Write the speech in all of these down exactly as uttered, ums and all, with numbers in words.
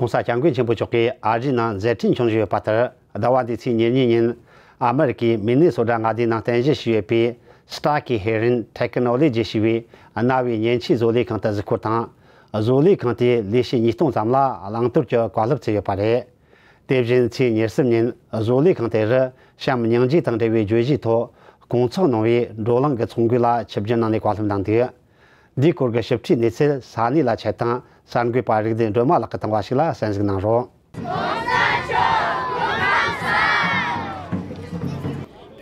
༸གོང་ས་༸སྐྱབས་མགོན་ཆེན་པོ་མཆོག་གིས་ཨ་རིའི་ནང་མཛད་འཕྲིན་འཁྱོངས་བཞིན་ཡོད་པ་ལྟར། ཟླ་བ་འདིའི་ཚེས་ཉེར་གཉིས་ཉིན། ཨ་མེ་རི་ཀའི་མི་ནི་སོ་ཊ་མངའ་སྡེའི་ནང་རྟེན་གཞི་བྱས་ཡོད་པའི་Starkey Hearing Technology ཞེས་པའི་རྣ་བའི་མཉེན་ཆས་བཟོ་ལས་ཁང་དུ་གཟིགས་སྐོར་དང་། བཟོ་ལས་ཁང་དེའི་ལས་བྱེད་ཉིས་སྟོང་ཙམ་ལ་བླང་དོར་གྱི་བཀའ་སློབ་སྩལ་ཡོད་པ་རེད། དེ་བཞིན་ཚེས་ཉེར་གསུམ་ཉིན་བཟོ་ལས་ཁང་དེ་རུ་གཤམ་སྙིང་རྗེ་དང་འབྲེལ་བའི་བརྗོད་གཞིའི་ཐོག་སྐོང་ཚོགས་གནང་བའི་བགྲོ་གླེང་གི་ཚོགས་འགོ་ལ་ཆིབས་བསྒྱུར་གནང་ནས་བཀའ་སློབ་གནང་འདུག། འདིའི་སྐོར་གྱི་ཞིབ་ཕྲའི་གནས་ཚུལ་ས་གནས་ལ་ཆེད་དུ་གསར་འགོད་པ་རིག་ལྡན་སྒྲོལ་མ་ལགས་ཀྱིས་བཏང་བ་ཞིག་ལ་གསན་གཟིགས་གནང་རོགས།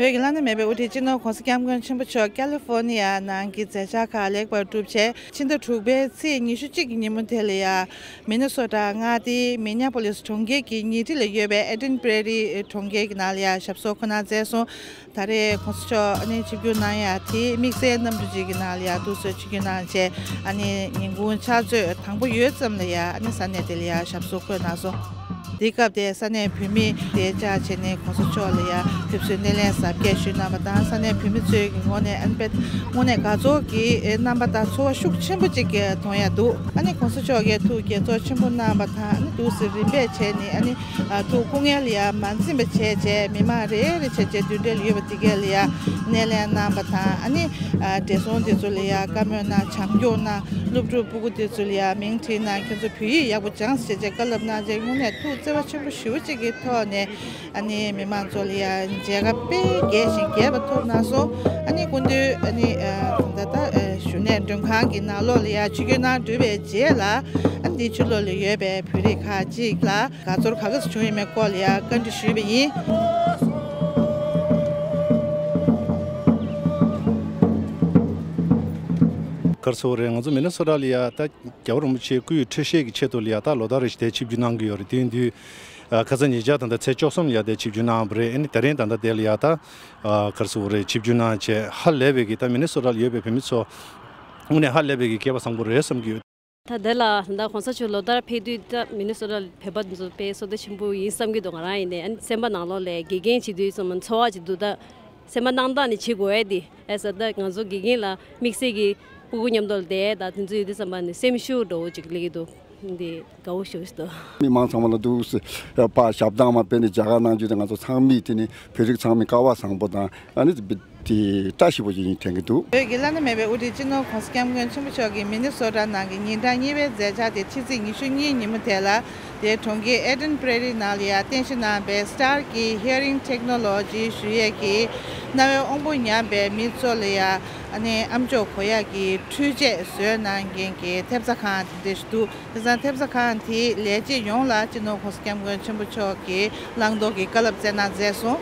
བོད་ཀྱི་བླ་ན་མེད་པའི་དབུ་ཁྲིད་སྤྱི་ནོར་༸གོང་ས་༸སྐྱབས་མགོན་ཆེན་པོ་མཆོག་ཀ་ལི་ཧྥོར་ནི་ཡ་ནང་གི་མཛད་འཆར་ཁག་ལེགས་པར་གྲུབ་རྗེས། ཕྱི་ཟླ་དྲུག་པའི་ཚེས་ཉི་ཤུ་གཅིག་གི་ཉིན་མོ་དེ་ལ་ཡ། མི་ནི་སོ་ཊ་མངའ་སྡེའི་མི་ནི་ཡ་པོ་ལིས་གྲོང་ཁྱེར་གྱི་ཉེ་འཁྲིས་ལ་ཡོད་པའི་ཨེ་ཌིན་པེ་རི་གྲོང་ཁྱེར་གྱི་ནང་ལ་ཡ་ཞབས་སོར་འཁོད་གནང་མཛད་སོང་། ད་རེས་༸གོང་ས་མཆོག་ཨ་ནི་ཆིབས་བསྒྱུར་གནང་ཡ་དེ་དམིགས་བསལ་གནམ་གྲུ་གཅིག་གི་ནང་ལ་ཡ་འདུག་སེ་ཆིབས་བསྒྱུར་གནང་རྗེས། ཨ་ནི་ཉིན་གུང་ཕྱག་ཚོད་དང་པོ་ཡོལ་ཙམ་ལ་ཡ་ཨ་ནི་ས་གནས་དེ་ལ་ཡ་ཞབས་སོར་འཁོད་གནང་སོང་། དེའི་སྐབས་དེ་ས་གནས་བོད་མི་དེ་བཅར་བྱས་ནས་༸གོང་ས་མཆོག་ལ་ཡ་ཕེབས་བསུའི་སྣེ་ལེན་གཟབ་རྒྱས་ཞུས་གནང་བ་དང་། ས་གནས་བོད་མི་ཚོའི་གི་ངོས་ནས་ཨ་ནི་དཔེ་དངོས་གནས་དགའ་ཚོར་གྱི་རྣམ་པ་དང་ཚོར་བ་ཤུགས་ཆེན་པོ་གཅིག་གི་མཐོང་ཡ་འདུག། ཨ་ནི་༸གོང་ས་མཆོག་གིས་ཐུགས་དགྱེས་ཚོར་ཆེན་པོ་གནང་བ་དང་། ཨ་ནི་འདུག་སེ་རིམ་པས་བྱས་ནས་ཨ་ནི། ཨ། ཐུགས་སྐུ་ངལ་ཡང་མ་འཛེམས་པ་བྱས་རྗེས། མི་མང་རེ་རེ་བྱས་རྗེས་མདུན་གྲལ་ལ་ཡོད་པ་དེ་གས་ལ་ཡང་སྣེ་ལེན་གནང་བ་དང་། ཨ་ནི། ཨ། བགྲེས་སོང་དེ་ཚོ་ལ་ཡང་བཀའ་མོལ་གནང་། བྱམས་སྐྱོང་གནང་། སློབ་ཕྲུག་སྤུ་གུ་དེ་ཚོ་ལ་ཡང་མིང་བྲིས་གནང་། ཁྱོད་ཚོ་བོད་ཡིག་ཡག་པོ་སྦྱངས་ཟེར་བྱས་བཀའ་སློབ་གནང་རྗེས། དངོས་གནས་ཐུགས་བརྩེ་བ་ཆེན་པོ་ཞེ་པོ་ཅིག་གི་ཐོག་ནས། ཨ་ནི་མི་མང་ཚོ་ལ་ཡང་མཇལ་ཁ་དཔེ་རྒྱས་ཤིང་རྒྱས་པ་ཐོབ་གནང་སོང་། ཨ་ནི་སྐུ་མདུན། ཨ་ནི། ཨ། ད་ལྟ། ཨ། བཞུགས་གནས་མགྲོན་ཁང་གི་ནང་ལོགས་ལ་ཡང་ཆིབས་བསྒྱུར་གནང་གྲུབ་པའི་རྗེས་ལ། ཨ་ནི་འདིའི་ཕྱི་ལོགས་ལ་ཡོད་པའི་བོད་རིགས་ཁག་ཅིག་ལ། དགའ་ཚོར་ག་འདྲ་བྱུང་ཡོད་མེད་སྐོར་ལ་ཡང་བཀའ་འདྲི་ཞུས་པ་ཡིན། ག་རེ་ཟེར་དགོས་རེད། ང་ཚོ་མི་ནི་སོ་ཊ་ལ་ཡ་ད་རྒྱལ་བ་རིན་པོ་ཆེའི་སྐུའི་འཕྲོད་བཞེས་ཀྱི་ཆེད་དུ་ལ་ཡ་ད་ལོ་ལྟར་རེ་བཞིན་དེ་ཆིབས་བསྒྱུར་གནང་གི་ཡོད་རེད། དེ་ཡིན་དུས། ཨ། ཁ་སང་ཉེ་ཆར་ད་ལྟ་ཚེས་བཅུ་གསུམ་ལ་ཡ་དེ་ཆིབས་བསྒྱུར་གནང་བ་རེད། ཨ་ནི་དེ་རིང་ད་ལྟ་དེ་ལ་ཡ་ད། ཨ། ག་རེ་ཟེར་དགོས་རེད། ཆིབས་བསྒྱུར་གནང་བྱས་ཧ་ལས་པའི་གི་ད་མི་ནི་སོ་ཊ་ལ་ཡོད་པའི་བོད་མི་ཚོ་དངོས་གནས་ཧ་ལས་པའི་གི་སྐལ་བ་བཟང་པོ་རེད་བསམ་གྱི་ཡོད། ད་དེ་ལ་ད་༸གོང་ས་མཆོག་ལོ་ལྟར་ཕེབས་དུས་ད་མི་ནི་སོ་ཊ་ལ་བོད་པ་ཚོ་དཔེ་བསོད་བདེ་ཆེན་པོ་ཡིན་བསམ་གྱི་འདུག། ང་རང་ཡིན་ནའི། ཨ་ནི་སེམས་པ་ནང་ལོགས་ལ་དགེ་རྒན་བྱེད་དུས་ཙམ་ཚོར་བ་ཅིག་འདུག། ད་སེམས་པ་སྣང་དག་ནས་བྱེད་དགོས་ཡས་དེ། ཨེ་ས་ད་ང་ཚོ་དགེ་རྒན་ལ་དམིགས་བསལ་གྱི་སྤུ་གུ་མཉམ་དུ་ལ་བསྡད་ད་དེ་ཚོ་ཡོད་དུས་ཙམ་པ་ནས་སེམས་ཤུགས་འདྲ་བོ་ཅིག་སླེབས་ཀྱི་འདུག། འདི་དགའ་བོ་ཞེ་པོ་ཞིག་འདུག། མི་མང་ཚང་མ་ལ་འདུག་སེ་པ་ཞབས་ཐང་མ་དཔེ་ནས་མཇལ་ཁ་གནང་རྒྱུ་དེ་ང་ཚོ་ཚང་མས་དེ་ནི་བོད་རིགས་ཚང་མའི་སྐལ་བ་བཟང་པོ་དང་། ཨ་ནི་དེ་བཀྲ་ཤིས་པོ་ཅིག་ཡིན་དྲན་གྱི་འདུག། བོད་ཀྱི་བླ་ན་མེད་པའི་དབུ་ཁྲིད་སྤྱི་ནོར་༸གོང་ས་༸སྐྱབས་མགོན་ཆེན་པོ་མཆོག་གིས་མི་ནི་སོ་ཊ་ནང་གི་ཉིན་གྲངས་གཉིས་པའི་མཛད་འཆར་དེ་ཕྱི་ཚེས་ཉི་ཤུ་གཉིས་ཉིན་མོ་དེ་ལ། དེའི་གྲོང་ཁྱེར་ཨེ་ཌིན་པེ་རི་ནང་ལ་ཡང་རྟེན་གཞི་གནང་བའི་Starkey Hearing Technology ཞུ་ཡས་ཀྱི་རྣ་བའི་དབང་པོ་ཉམས་པའི་མི་ཚོ་ལ་ཡང་ཨ་ནི་ཨམ་ཅོག་གོ་ཡག་གི་འཕྲུལ་ཆས་བཟོས་གནང་མཁན་གྱི་ཐེབས་རྩ་ཁང་དེ་འདྲ་ཞིག་འདུག། དེང་སང་ཐེབས་རྩ་ཁང་དེའི་ལས་བྱེད་ཡོངས་ལ་སྤྱི་ནོར་༸གོང་ས་༸སྐྱབས་མགོན་ཆེན་པོ་མཆོག་གིས་བླང་དོར་གྱི་བཀའ་སློབ་སྩལ་གནང་མཛད་སོང་།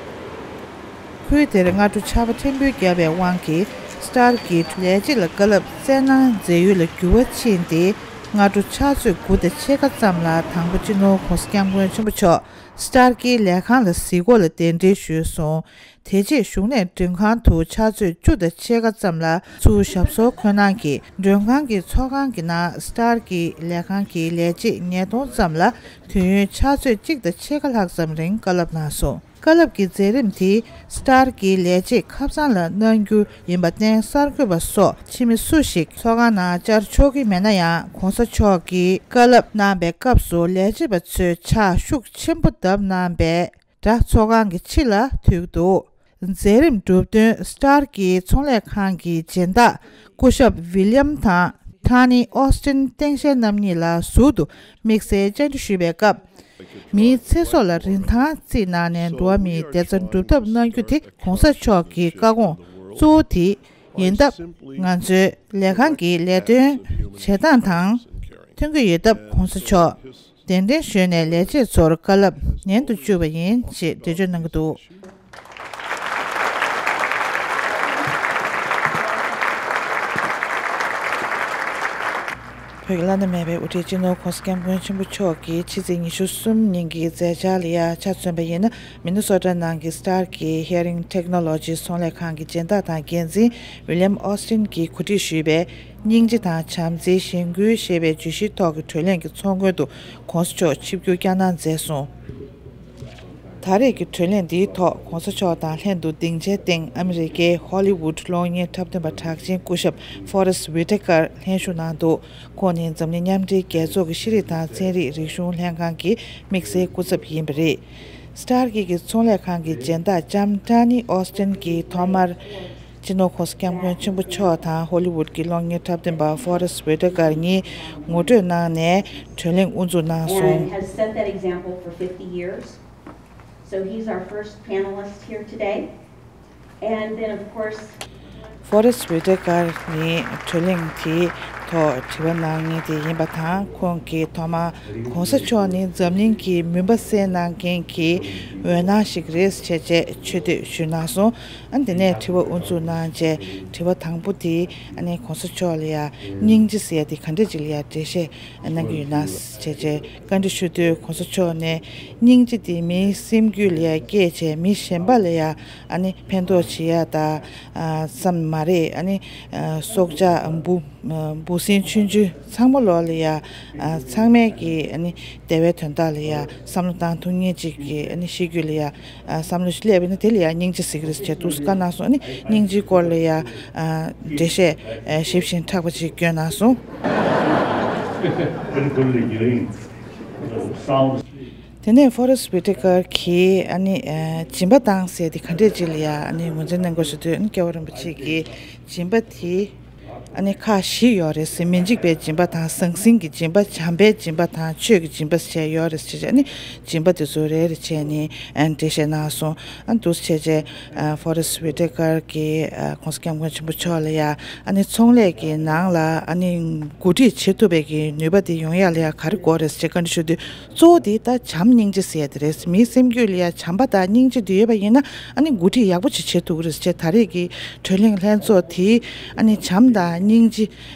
ཁུལ་དེར་སྔ་དྲོ་ཆར་པ་ཕྲན་བུ་བརྒྱབ་པའི་དབང་གིས་Starkey ལས་བྱེད་ལ་བཀའ་སློབ་སྩལ་གནང་མཛད་ཡུལ་ལ་འགྱུར་བ་ཕྱིན་ཏེ། སྔ་དྲོ་ཕྱག་ཚོད་དགུ་དང་ཕྱེད་ཀ་ཙམ་ལ་དང་པོ་སྤྱི་ནོར་༸གོང་ས་༸སྐྱབས་མགོན་ཆེན་པོ་མཆོག་Starkey ལས་ཁང་ལ་གཟིགས་སྐོར་ལ་གདན་འདྲེན་ཞུས་སོང་། དེ་རྗེས་བཞུགས་གནས་མགྲོན་ཁང་དུ་ཕྱག་ཚོད་བཅུ་དང་ཕྱེད་ཀ་ཙམ་ལ་ཚུར་ཞབས་སོར་འཁོད་གནང་གིས། མགྲོན་ཁང་གི་ཚོགས་ཁང་གི་ནང་Starkey ལས་ཁང་གི་ལས་བྱེད་ཉིས་སྟོང་ཙམ་ལ་དུས་ཡུན་ཕྱག་ཚོད་གཅིག་དང་ཕྱེད་ཀ་ལྷག་ཙམ་རིང་བཀའ་སློབ་གནང་སོང་། བཀའ་སློབ་ཀྱི་མཛད་རིམ་དེ་Starkey ལས་བྱེད་ཁ་སང་ལ་གནང་རྒྱུ་ཡིན་པར་བརྟེན། གསར་འགོད་པ་སོགས་ཕྱི་མི་སུ་ཞིག་ཚོགས་ཁང་ནང་བཅར་ཆོག་གི་མེད་ན་ཡང་། ༸གོང་ས་མཆོག་གིས་བཀའ་སློབ་གནང་པའི་སྐབས་སུ་ལས་བྱེད་པ་ཚོས་ཕྱག་ཤུགས་ཆེན་པོ་བརྡབས་གནང་པས། སྒྲ་ཚོགས་ཁང་གི་ཕྱི་ལ་ཐོས་ཀྱི་འདུག། མཛད་རིམ་གྲུབ་དོན་Starkey ཚོང་ལས་ཁང་གི་སྦྱིན་བདག་སྐུ་ཞབས་ཝི་ལི་ཡམ་དང་ཐ་ནི་ཨོ་སི་ཊིན་སྟངས་དཔྱལ་རྣམ་གཉིས་ལ་ཟུར་དུ་དམིགས་བསལ་བཅར་འདྲི་ཞུས་པའི་སྐབས། མིའི་ཚེ་སྲོག་ལ་རིན་ཐང་རྩིས་གནང་ནས་འགྲོ་བ་མིའི་བདེ་རྩ་སྒྲུབ་ཐབས་གནང་རྒྱུ་དེ་༸གོང་ས་མཆོག་གི་བཀའ་དགོངས་གཙོ་བོ་དེ་ཡིན་སྟབས། ང་ཚོའི་ལས་ཁང་གི་ལས་དོན་བྱེད་སྟངས་དང་མཐུན་གྱི་ཡོད་སྟབས། ༸གོང་ས་མཆོག་གདན་འདྲེན་ཞུས་ནས་ལས་བྱེད་ཚོར་བཀའ་སློབ་ཉན་དུ་བཅུག་པ་ཡིན་ཞེས་འགྲེལ་བརྗོད་གནང་གི་འདུག། བོད་ཀྱི་བླ་ན་མེད་པའི་དབུ་ཁྲིད་སྤྱི་ནོར་༸གོང་ས་༸སྐྱབས་མགོན་ཆེན་པོ་མཆོག་གིས་ཕྱི་ཚེས་ཉི་ཤུ་གསུམ་ཉིན་གྱི་མཛད་འཆར་ལ་ཡ་ཆ་མཚོན་པ་ཡིན་ན། མི་ནི་སོ་ཊ་ནང་གི་Starkey Hearing Technology ཚོང་ལས་ཁང་གི་སྦྱིན་བདག་དང་འགན་འཛིན་ཝི་ལི་ཡམ་ཨོ་སི་ཊིན་གྱིས་གོ་སྒྲིག་ཞུས་པའི་སྙིང་རྗེ་དང་བྱམས་བརྩེའི་གཞེན་སྐུལ་ཞེས་པའི་བརྗོད་གཞིའི་ཐོག་གི་གྲོས་གླེང་གི་ཚོགས་མགོན་དུ་༸གོང་ས་མཆོག་ཆིབས་བསྒྱུར་བསྐྱངས་གནང་མཛད་སོང་། ད་རེས་ཀྱི་གྲོས་གླེང་འདིའི་ཐོག་གོང་ས་མཆོག་དང་ལྷན་དུ་སྡིངས་ཆའི་སྟེང་ཨ་མི་རི་ཀའི་ཧོ་ལི་ཝུད་གློག་བརྙན་འཁྲབ་སྟོན་པ་གྲགས་ཅན་སྐུ་ཞབས་ཧྥོ་རེ་སི་ཝི་ཏེ་ཀར་ལྷན་ཞུགས་གནང་འདུག་ཁོང་ནི་འཛམ་གླིང་མཉམ་འབྲེལ་རྒྱལ་ཚོགས་ཀྱི་ཤེས་རིག་དང་ཚན་རིག་རིག་གཞུང་ལྷན་ཁང་གི་དམིགས་བསལ་སྐུ་ཚབ་ཡིན་པ་རེད། སི་ཊར་ཀིཌ་ཀྱི་ཚོང་ལས་ཁང་གི་སྦྱིན་བདག་ལྕམ་ཀྲ་ནི་ཨོ་སི་ཊིན་གྱིས་ཐོག་མར། སྤྱི་ནོར་༸གོང་ས་༸སྐྱབས་མགོན་ཆེན་པོ་མཆོག་དང་ཧོ་ལི་ཝུད་ཀྱི་གློག་བརྙན་འཁྲབ་སྟོན་པ་ཧྥོ་རེ་སི་ཝི་ཏེ་ཀར་གཉིས་ངོ་སྤྲོད་གནང་ནས་གྲོས་གླེང་དབུ་འཛུགས་གནང་སོང་། Aaron has set that example for fifty years, so he's our first panelist here today. And then, of course, ཧྥོ་རེ་སི་ཝི་ཏེ་ཀར་ནི་གྲོས་གླེང་དེའི་ཐོག་དྲི་བ་གནང་མཁན་དེ་ཡིན་པ་དང་། ཁོང་གིས་ཐོག་མར་༸གོང་ས་མཆོག་ནི་འཛམ་གླིང་གི་མུན་པ་སེལ་གནང་མཁན་གྱི་འོད་སྣང་ཞིག་རེད་ཅེས་བྱས་ཆེ་བསྟོད་ཞུས་གནང་སོང་། ཨ་ནི་དེ་ནས་དྲི་བ་དབུ་འཛུགས་གནང་རྗེས་དྲི་བ་དང་པོ་དེ་ཨ་ནི་༸གོང་ས་མཆོག་ལ་ཡ་སྙིང་རྗེ་ཟེར་ཡ་དེ་ག་འདྲ་ཅིག་ལ་ཡ་འགྲེལ་བཤད་གནང་གི་ཡོད་ན་ཅེས་བྱས་བཀའ་འདྲི་ཞུ་དུས་༸གོང་ས་མཆོག་ནས་སྙིང་རྗེ་དེ་མིའི་སེམས་རྒྱུད་ལ་ཡ་སྐྱེས་བྱས་མི་གཞན་པ་ལ་ཡ་ཨ་ནི་ཕན་ཐོགས་བྱེད་ཡ་ད་ཙམ་མ་རེད། ཨ་ནི་སྲོག་ཆགས་འབུ་འབུ་སྲིན་ཆུང་ཆུང་ཚང་མ་ལོག་ལ་ཡ་ཚང་མས་ཀྱི་ཨ་ནི་བདེ་བའི་དོན་དག་ལ་ཡ་བསམ་བློ་བཏང་ཐུབ་མཁན་ཅིག་གི་ཨ་ནི་ཤེས་རྒྱུད་ལ་ཡ་བསམ་བློ་ཞིག་སླེབས་པ་ཡིན་ན་དེ་ལ་ཡ་སྙིང་རྗེ་ཟེར་གི་རེད་ཅེས་འདུག་སེ་བཀའ་གནང་སོང་། ཨ་ནི་སྙིང་རྗེའི་སྐོར་ལ་ཡ་འགྲེལ་བཤད་ཞིབ་ཅིང་ཕྲ་བ་ཅིག་བསྐྱོན་གནང་སོང་། དེ་ནས་ཧྥོ་རེ་སི་ཝི་ཏེ་ཀར་གྱིས་ཨ་ནི་སྦྱིན་པ་བཏང་ཟེར་དེ་ག་འདྲས་ཅིག་ལ་ཡ་ཨ་ནི་ངོས་འཛིན་གནང་དགོས་ཞུ་དུས། ཨ་ནི་སྐྱབས་མགོན་རིན་པོ་ཆེ་གིས་སྦྱིན་པ་དེ་ཨ་ནི་ཁག་བཞི་ཡོད་རེད་ཟེར། མི་འཇིགས་པའི་སྦྱིན་པ་དང་། ཟང་ཟིང་གི་སྦྱིན་པ། བྱམས་པའི་སྦྱིན་པ་དང་ཆོས་ཀྱི་སྦྱིན་པ་ཟེར་ཡོད་རེད་ཟེར་བྱས། ཨ་ནི་སྦྱིན་པ་དེ་ཚོ་རེ་རེ་བྱས་ནས་ཨ་ནི་འགྲེལ་བཤད་གནང་སོང་། ཨ་ནི་འདུག་སེ་བྱས་རྗེས་ཧྥོ་རེ་སི་ཝི་ཏེ་ཀར་གྱིས་༸གོང་ས་༸སྐྱབས་མགོན་ཆེན་པོ་མཆོག་ལ་ཡ་ཨ་ནི་ཚོང་ལས་ཀྱི་ནང་ལ་ཨ་ནི་འགོ་ཁྲིད་བྱེད་ཐུབ་པའི་གི་ནུས་པ་དེ་ཡོང་ཡ་ལ་ཡ་ག་རེ་དགོས་རེད་ཟེར་བཀའ་འདྲི་ཞུ་དུས། གཙོ་བོ་དེ་ད་བྱམས་སྙིང་རྗེ་ཟེར་ཡ་དེ་རེད། མིའི་སེམས་རྒྱུད་ལ་ཡ་བྱམས་པ་དང་སྙིང་རྗེ་དེ་ཡོད་པ་ཡིན་ན་ཨ་ནི་འགོ་ཁྲིད་ཡག་པོ་ཅིག་བྱེད་ཐུབ་ཀྱི་རེད་ཟེར། ད་རེས་ཀྱི་གྲོས་གླེང་ལྷན་ཚོགས་དེས་ཨ་ནི་བྱམས་དང་སྙིང་རྗེ་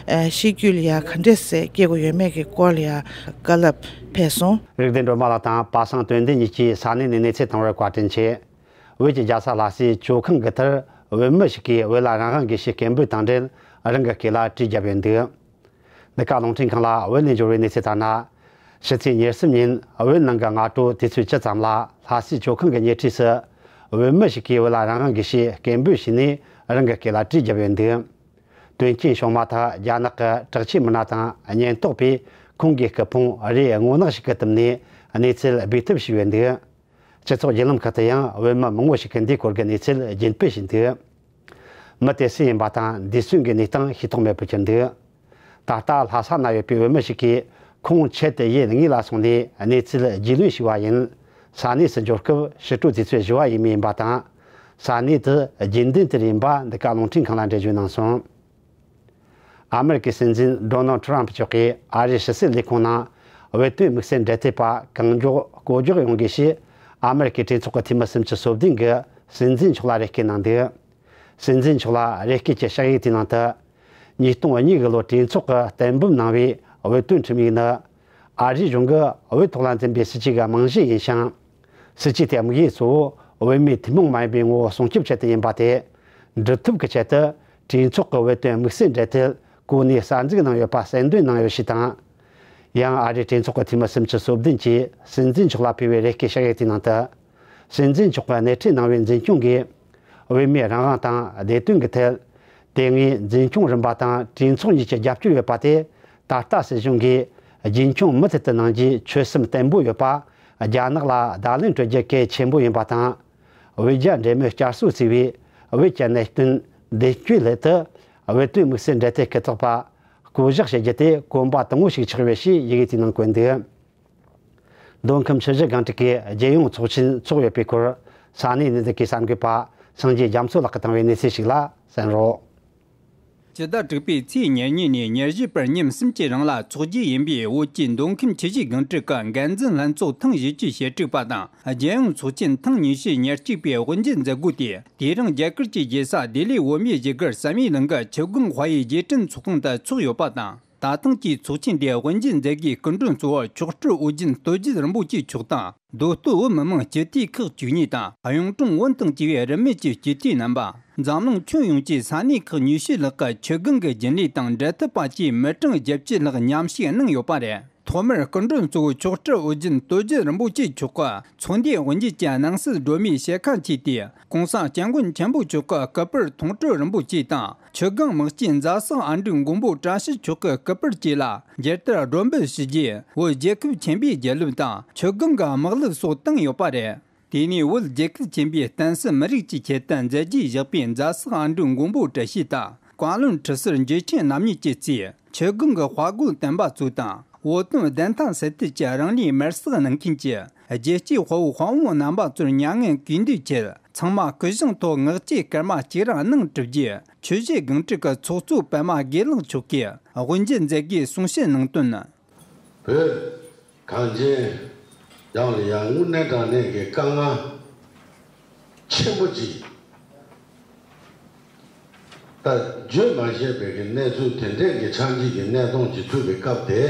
ཤེས་རྒྱུད་ལ་ཡ་ག་འདྲས་སེ་སྐྱེ་དགོས་ཡོད་མེད་ཀྱི་སྐོར་ལ་ཡ་བཀའ་སློབ་ཕེབས་སོང་། རིག་ལྡན་སྒྲོལ་མ་ལགས་དང་པ་སངས་དོན་ལྡན་གཉིས་ཀྱིས་ས་གནས་ནས་གནས་ཚུལ་བཏང་བར་བཀའ་དྲིན་ཆེ། བོད་ཀྱི་རྒྱལ་ས་ལྷ་སའི་ཇོ་ཁང་གི་མཐར་བོད་མི་ཞིག་གིས་བོད་ལ་རང་དབང་དགོས་ཞེས་སྐད་འབོད་དང་འབྲེལ་རང་གི་སྐེ་ལ་གྲི་བརྒྱབ་ཡོད་འདུག་འདི་ག་རླུང་འཕྲིན་ཁང་ལ་བོད་ནས་འབྱོར་བའི་གནས་ཚུལ་ལྟར་ན། ཕྱི་ཚེས་ཉེར་གསུམ་ཉིན་བོད་ནང་གི་སྔ་དྲོ་དུས་ཚོད་བཅུ་ཙམ་ལ་ལྷ་སའི་ཇོ་ཁང་གི་ཉེ་འཁྲིས་སུ་བོད་མི་ཞིག་གིས་བོད་ལ་རང་དབང་དགོས་ཞེས་སྐད་འབོད་བྱས་ནས་རང་གི་སྐེ་ལ་གྲི་བརྒྱབ་ཡོད་འདུག་དོན་རྐྱེན་བྱུང་མ་ཐག་རྒྱ་ནག་གི་དྲག་ཆས་མི་སྣ་དང་ཉེན་རྟོག་པས་ཁོང་གི་སྐུ་ཕུང་རས་སྔོ་ནག་ཞིག་གི་བཏུམས་ནས་གནས་ཚུལ་སྦས་ཐབས་བྱས་ཡོད་འདུག་སྤྱི་ཚོགས་བརྒྱུད་ལམ་ཁག་ཏུ་ཡང་བོད་མི་མང་བོ་ཞིག་གིས་འདིའི་སྐོར་གྱི་གནས་ཚུལ་རྒྱུན་སྤེལ་བྱས་འདུག་མི་དེ་སུ་ཡིན་པ་དང་འདས་གསོན་གྱི་གནས་སྟངས་ཤེས་རྟོགས་མེད་པར་གྱུར་འདུག་ད་ལྟ་ལྷ་ས་ན་ཡོད་པའི་བོད་མི་ཞིག་གིས་ཁོང་ཆེད་དུ་ཡུལ་དངོས་ལ་སོང་ནས་གནས་ཚུལ་རྒྱུས་ལོན་བྱས་པ་ཡིན། ས་གནས་སུ་འབྱོར་སྐབས་ཕྱི་དྲོ་དུས་ཚོད་བཞི་པ་ཡས་མས་ཡིན་པ་དང་། ས་གནས་དེ་རྒྱུན་ལྡན་དུ་ཡིན་པ་འདི་ག་རླུང་འཕྲིན་ཁང་ལ་འགྲེལ་བརྗོད་གནང་སོང་། ཨ་མེ་རི་ཀའི་སྲིད་འཛིན་ཌོ་ནལ་ཌི་ཊརམ་པ་མཆོག་གིས་ཨ་རིའི་ཕྱི་སྲིད་ལས་ཁུངས་ནང་བོད་དོན་དམིགས་བསལ་འབྲེལ་མཐུད་པ་གང་མགྱོགས་བསྐོ་འཇོག་ཡོང་དགོས་ཞེས་ཨ་མེ་རི་ཀའི་གྲོས་ཚོགས་ཀྱི་འཐུས་མི་སུམ་ཅུ་སོ་བདུན་གྱིས་སྲིད་འཛིན་མཆོག་ལ་རེ་སྐུལ་གནང་འདུག་སྲིད་འཛིན་མཆོག་ལ་རེ་སྐུལ་གྱི་ཕྱག་ཡིག་དེའི་ནང་དུ། ཉིས་སྟོང་གཉིས་ཀྱི་ལོར་གྲོས་ཚོགས་ཀྱིས་གཏན་འབེབས་གནང་བའི་བོད་དོན་ཁྲིམས་ཡིག་ནི། ཨ་རིའི་གཞུང་གིས་བོད་ཐོག་ལ་འཛིན་པའི་སྲིད་ཇུས་ཀྱི་རྨང་གཞི་ཡིན་ཞིང་། སྲིད་ཇུས་དེའི་དམིགས་ཡུལ་གཙོ་བོ་བོད་མིའི་ཐུན་མོང་མ་ཡིན་པའི་ངོ་བོ་སྲུང་སྐྱོབ་ཆེད་དུ་ཡིན་པ་དེ། འགྲུབ་ཐབས་ཀྱི་ཆེད་དུ། གྲོས་ཚོགས་ཀྱིས་བོད་དོན་དམིགས་བསལ་འབྲེལ་མཐུད་གོ་གནས་གསར་འཛུགས་གནང་ཡོད་པ་གསལ་འདོན་གནང་ཡོད་ཞེས་དང་། ཡང་ཨ་རིའི་གྲོས་ཚོགས་ཀྱི་འཐུས་མི་སུམ་ཅུ་སོ་བདུན་གྱིས་སྲིད་འཛིན་མཆོག་ལ་ཕུལ་བའི་རེ་སྐུལ་ཕྱག་ཡིག་དེའི་ནང་དུ། སྲིད་འཛིན་མཆོག་གིས་སྣེ་ཁྲིད་གནང་བའི་འཛིན་སྐྱོང་གིས། བོད་མིའི་རང་དབང་དང་བདེ་དོན་གྱི་ཐད། དེ་སྔའི་འཛིན་སྐྱོང་རིམ་པ་དང་གྲོས་ཚོགས་གཉིས་ཀྱི་རྒྱབ་སྐྱོར་ཡོད་པ་དེ། ད་ལྟ་སྲིད་གཞུང་གིས་རྒྱུན་འཁྱོངས་མུ་མཐུད་དུ་གནང་རྒྱུའི་ཆོད་སེམས་བརྟན་པོ་ཡོད་པ། རྒྱ་ནག་ལ་བརྡ་ལན་སྤྲོད་རྒྱུ་གལ་ཆེན་པོ་ཡིན་པ་དང་། བོད་རྒྱ་འབྲེལ་མོལ་བསྐྱར་གསོ་བྱས་པའི་བོད་ཀྱི་གནད་དོན་འདེད་སྐྱོད་སླད་དུ། བོད་དོན་དམིགས་བསལ་འབྲེལ་མཐུད་སྐུ་ཚབ་པ་བསྐོ་གཞག་བྱེད་རྒྱུ་དེ་གོམ་པ་དང་པོ་ཞིག་ཆགས་ཡོད་ཞེས་ཡི་གེ་དེའི་ནང་བཀོད་འདུག་མདོ་ཁམས་ཆུ་བཞི་སྒང་དྲུག་གི་རྒྱལ་ཡོངས་ཚོགས་ཆེན་འཚོགས་ཡོད་པའི་སྐོར། ས་གནས་ནས་འདི་གའི་གསར་འགོད་པ་སངས་རྒྱས་རྒྱ་མཚོ་ལགས་ཀྱིས་བཏང་བའི་གནས་ཚུལ་ཞིག་ལ་གསན་རོགས། སྤྱི་ཟླ་དྲུག་པའི་ཚེས་ཉེར་གཉིས་ནས་ཉེར་བཞི་བར་ཉིན་གསུམ་གྱི་རིང་ལ་འཚོགས་རྒྱུ་ཡིན་པའི་བོད་ཀྱི་མདོ་ཁམས་ཆུ་བཞི་སྒང་དྲུག་གི་འགན་འཛིན་ལྷན་ཚོགས་ཐེངས་བཞི་བཅུ་ཞེ་དྲུག་པ་དང་། རྒྱལ་ཡོངས་ཚོགས་ཆེན་ཐེངས་ཉི་ཤུ་ཉེར་གཅིག་པའི་དབུ་འབྱེད་མཛད་སྒོ་དེ། དེ་རིང་རྒྱ་གར་གྱི་རྒྱལ་ས་ལྡི་ལིའི་བོད་མིའི་བཞུགས་སྒར་བསམ་ཡས་གླིང་གི་ཆོས་དགོན་ཧྭ་ཡི་རྗེས་དྲན་ཚོགས་ཁང་དུ་འཚོགས་ཡོད་པ་དང་། ད་ཐེངས་ཀྱི་ཚོགས་ཆེན་དེ་དབུ་འབྱེད་མཛད་སྒོའི་སྐུ་མགྲོན་གཙོ་བོ་མཆོག་སྤྲུལ་ཨོ་རྒྱན་སྟོབས་རྒྱས་རིན་པོ་ཆེ་མཆོག་དང་། མདོ་སྟོད་བོད་མི་མང་སྤྱི་འཐུས་ཁག་བཅུ་གཉིས་དང་། གཡུང་དྲུང་བོན་དང་བཅས་པའི་རིས་མེད་ཀྱི་སྤྱི་འཐུས་རྣམ་པ། འཛམ་གླིང་ཁྱོན་ཡོངས་ཀྱི་ས་གནས་ཁག་ཉི་ཤུ་ལྷག་གི་ཆོས་དགོན་གྱི་རྒྱུན་ལས་དང་འབྲེལ་མཐུད་པ་བཅས་མི་གྲངས་བརྒྱད་ཅུ་ལྷག་མཉམ་ཞུགས་གནང་ཡོད་པ་རེད། ཐོག་མར་སྐུ་མགྲོན་གཙོ་བོ་མཆོག་སྤྲུལ་ཨོ་རྒྱན་སྟོབས་རྒྱལ་རིན་པོ་ཆེ་མཆོག་གིས་ཚོགས་འདུའི་དབུ་འབྱེད་ཀྱི་གནང་སྲོལ་སྒྲོལ་མའི་ཞལ་ཁ་ཕྱེས་ཏེ། གོང་ས་སྐྱབས་མགོན་ཆེན་པོ་མཆོག་གི་སྐུ་པར་མཐོང་གྲོལ་རིན་པོ་ཆེ་དང་། ཆུ་སྒང་དམག་སྤྱིའི་མཛའ་བསགས་ཨ་འབྲུག་མགོན་པོ་བཀྲ་ཤིས་མཆོག་གི་སྐུ་པར་བཅས་ལ་མཇལ་དར་སྒྲོན་འབུལ་ཞུ་རྗེས། བོད་རྒྱལ་ཁབ་ཆེན་པོའི་རྒྱལ་གླུ་དང་ཆུ་སྒང་གི་དམག་གླུ་སོགས་བཏང་ཡོད་པ་རེད། དེ་ནས་བོད་རྒྱལ་ཁབ་ཆེན་པོའི་བསྟན་སྲིད་མི་རིགས་ཀྱི་ཆེད་དུ་མཛད་རྗེས་བཞག་པའི་མཛའ་བསགས་ཨ་འབྲུག་མགོན་པོ་བཀྲ་ཤིས་དང་། བཀའ་བློན་ཁྲི་ཟུར་འཇུ་ཆེན་རྣམ་གཉིས་ཀྱིས་བཅས། ཆུ་སྒང་གི་དཔའ་རྒོད་བསྟན་པ་ཚོ་དང་། བོད་དོན་བདེན་མཐའ་གསལ་ཐད་ཀྱི་རང་ལུས་མེར་བསྲེགས་གནང་མཁན་གྱི་རྒྱལ་གཅེས་དཔའ་བོ་དཔའ་བོ་རྣམ་པ་ཚོར་མྱ་ངན་གུས་འདུད་ཆེད། ཚང་མ་སྐུ་གཞུང་ཐོག་ངག་བཅད་སྐར་མ་གཅིག་རང་གནང་གྲུབ་རྗེས། ཆུ་བཞི་སྒང་དྲུག་གི་ཚོགས་གཙོ་པད་མ་དགེ་ལེགས་མཆོག་གིས་དབུ་འབྱེད་མཛད་སྒོའི་གསུང་བཤད་གནང་དོན། བོད་གངས་ཅན་ཡུལ་ལ་ཡང་དངོས་གནས་དྲང་གནས་ཀྱི་དཀའ་ངལ་ཆེན་པོ་ཅིག་ད་བརྗོད་མ་ཤེས་པའི་གི་གནས་ཚུལ་དེ་འདྲས་ཀྱི་ཆགས་འཇིག་གི་གནས་སྟངས་ཅིག་ཐུག་པའི་སྐབས་དེ།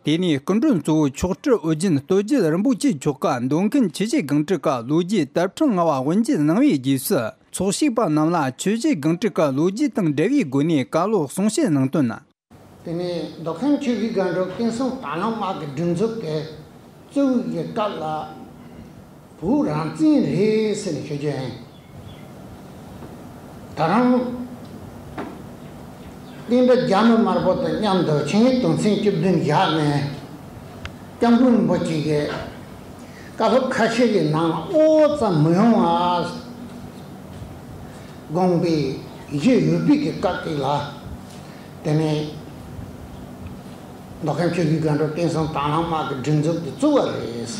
དེ་ནས་སྐུ་མགྲོན་གཙོ་བོ་མཆོག་སྤྲུལ་ཨོ་རྒྱན་སྟོབས་རྒྱལ་རིན་པོ་ཆེ་མཆོག་གིས་མདོ་ཁམས་ཆུ་བཞི་སྒང་དྲུག་གི་ལོ་རྒྱུས་དུར་ཁྲོད་ལྔ་པ་དབུ་འབྱེད་གནང་བའི་རྗེས་སུ། ཚོགས་ཞུགས་པ་རྣམས་ལ་ཆུ་བཞི་སྒང་དྲུག་གི་ལོ་རྒྱུས་དང་འབྲེལ་བའི་སྒོ་ནས་བཀའ་སློབ་གསུང་བཤད་གནང་དོན། དེ་ནས་མདོ་ཁམས་ཆུ་བཞི་སྒང་དྲུག་བསྟན་སྲུང་དྭང་བླངས་དམག་གི་སྒྲིག་འཛུགས་དེ་བཙུགས་ཀྱི་སྐབས་ལ། བོད་རང་བཙན་རེད་ཟེར་ནས་ཤོད་རྒྱུ་ཡིན། ད་རུང་། བསྟན་པ་རྒྱ་མི་དམར་པོ་དང་མཉམ་དུ་ཆིངས་ཡིག་དོན་ཚན་བཅུ་བདུན་བཞག་ནས། སྐྱབས་མགོན་རིན་པོ་ཆེ་གིས་བཀའ་སློབ་ཁ་ཤས་ཀྱི་ནང་ལ་ཨོ་ཙམ་མི་ཡོང་བ་དགོངས་པའི་གཞི་ཡོད་པའི་གི་སྐབས་དེ་ལ། དེ་ནས་མདོ་ཁམས་ཆུ་བཞི་སྒང་དྲུག་བསྟན་སྲུང་དྭང་བླངས་དམག་གི་སྒྲིག་འཛུགས་དེ་བཙུགས་པ་རེད།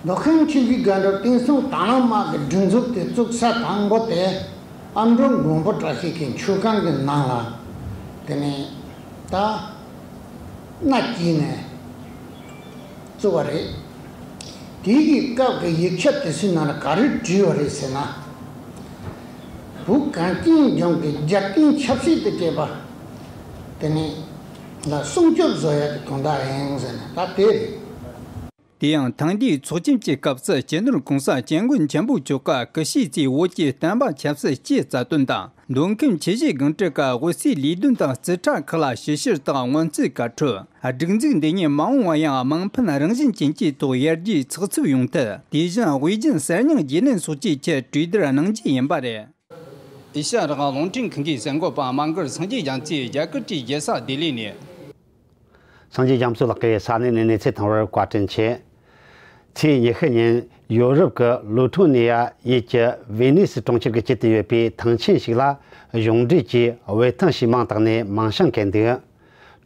མདོ་ཁམས་ཆུ་བཞི་སྒང་དྲུག་བསྟན་སྲུང་དྭང་བླངས་དམག་གི་སྒྲིག་འཛུགས་དེ་བཙུགས་ས་དང་པོ་དེ་ཨ་འབྲུག་མགོན་པོ་བཀྲ་ཤིས་ཀྱི་མཆོད་ཁང་གི་ནང་ལ། དེ་ནས་ད་མནའ་སྐྱེལ་ནས་བཙུགས་པ་རེད། དེའི་གི་སྐབས་ཀྱི་ཡིག་ཆ་དེ་ཚོའི་ནང་ལ་ག་རེ་བྲིས་པ་རེད་ཟེར་ན། བོད་གངས་ཅན་ལྗོངས་ཀྱི་རྒྱལ་བསྟན་ཆབ་སྲིད་དང་བཅས་པ་དེ་ནས་ལ་སྲུང་སྐྱོབ་བཟོ་ཡག་གི་དོན་དག་ཡིན་ཟེར་ན་ད་དེ་རེད། དེ་ཡང་ཐེངས་འདིའི་ཚོགས་ཆེན་གྱི་སྐབས་སུ་སྤྱི་ནོར་༸གོང་ས་༸སྐྱབས་མགོན་ཆེན་པོ་མཆོག་གིས་ཀུ་ཤུ་རྩེའི་བོད་ཀྱི་བསྟན་པ་ཆབ་སྲིད་སྤྱིའི་རྩ་དོན་དང་། མདོ་ཁམས་ཆུ་བཞི་སྒང་དྲུག་གི་དབུ་རྩེའི་ལས་དོན་དང་རྩིས་ཁྲ་ཁག་ལ་ཞིབ་བཤེར་དང་སྔོན་རྩིས་བཀའ་འཁྲོལ། སྒྲིག་འཛུགས་འདི་ཉིད་མ་འོངས་པ་ཡང་དམངས་ཕན་རང་བཞིན་ཅན་གྱི་ཐོག་ཡར་རྒྱས་ཚགས་ཚུད་ཡོང་ཐབས། དེ་བཞིན་དབུས་རྒྱུན་གསར་རྙིང་རྗེས་ལེན་སོགས་ཀྱི་ཆེད་གྲོས་བསྡུར་གནང་རྒྱུ་ཡིན་པ་རེད། ཨེ་ཤ་ཡ་རང་དབང་རླུང་འཕྲིན་ཁང་གི་གསར་འགོད་པ་རྨ་མགར་སངས་རྒྱས་རྒྱ་མཚོས་རྒྱ་གར་གྱི་རྒྱལ་ས་ལྡི་ལི་ནས། སངས་རྒྱས་རྒྱ་མཚོ་ལགས་ཀྱིས་ས་གནས་ནས་གནས་ཚུལ་བཏང་བར་བཀའ་དྲིན་ཆེ། ཚེས་ཉི་ཤུ་ཉིན་ཡོ་རོབ་ཀྱི་ལུ་ཐོ་ནི་ཡ་ཡུལ་གྱི་ཝེ་ནི་སི་གྲོང་ཁྱེར་གྱི་དཀྱིལ་དུ་ཡོད་པའི་ཐང་ཆེན་ཞིག་ལ་གཞུང་འབྲེལ་གྱིས་བེ་ཐང་ཞེས་མིང་བཏགས་ནས་མིང་བྱང་བཀལ་འདུག་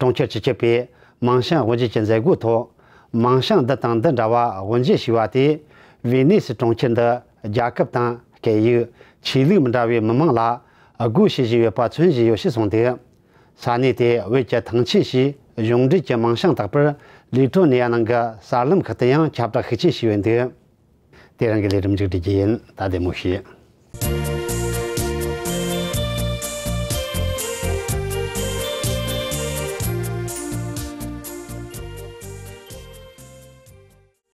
གྲོང་ཁྱེར་སྤྱི་ཁྱབ་པས་མིང་བྱང་དབུ་འབྱེད་ཀྱི་མཛད་སྒོའི་ཐོག་མིང་བྱང་འདི་དང་འདི་འདྲ་བ་དབུ་འབྱེད་ཞུས་པ་དེས་ཝེ་ནི་སི་གྲོང་ཁྱེར་འདི་རྒྱལ་ཁབ་དང་སྐད་ཡིག་ཆོས་ལུགས་མི་འདྲ་བའི་མི་མང་ལ་སྒོ་ཕྱེ་བཞིན་ཡོད་པ་མཚོན་བཞིན་ཡོད་ཞེས་གསུངས་འདུག་ས་གནས་དེ་བོད་ཀྱི་ཐང་ཆེན་ཞེས་གཞུང་འབྲེལ་གྱི་མིང་བྱང་བཏགས་པར་ལི་ཐོ་ནི་ཡ་ནང་གི་གསར་ལམ་ཁག་ཏུ་ཡང་ཁྱབ་བསྒྲགས་ཤུགས་ཆེན་བྱས་ཡོད་འདུག་དེ་རིང་གི་ལས་རིམ་མཇུག་སྒྲིལ་རྒྱུ་ཡིན། ད་བདེ་མོ་བྱོས།